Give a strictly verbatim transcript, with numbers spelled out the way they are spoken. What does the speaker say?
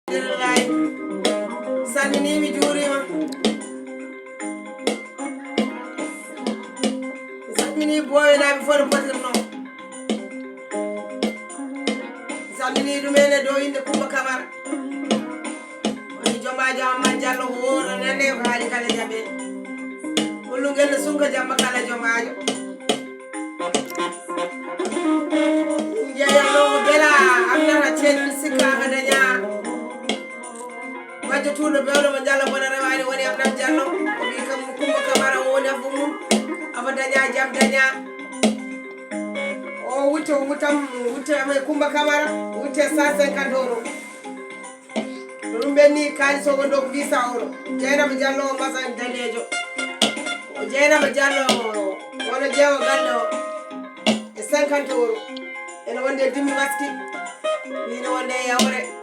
Alhamdulillahi. Salmini, mi juurima. Mi salmini Boyonaaɓe fof no potirnoo. Mi salmini ɗum en e dow innde Kumba Kamara. Woni jomaajo Ammar Diallo ko wooto nande ko haali kala jaɓe. Ullungel no sunka jamma kala jomaajo. Jeeyano ko bela amnata ceeɗum sikka ko daña. Bajjo tuuɗo bewɗo mo Diallo bona rewani woni Amnat Diallo. O wi kam Kumba Kamara o woni afo mum. Afo daña jam daña. O wutte o wuttam wutte ame Kumba Kamara wutte cent cinquante euros. Ko ɗum ɓenni kaalis o woni ɗo ko huit cents euros. Jeynaba Diallo o masan daneejo. O Jeynaba Diallo o wona jeewo galle o. E cinquante euros. Ene wonde dimmi maski. Ene wonde e yawre.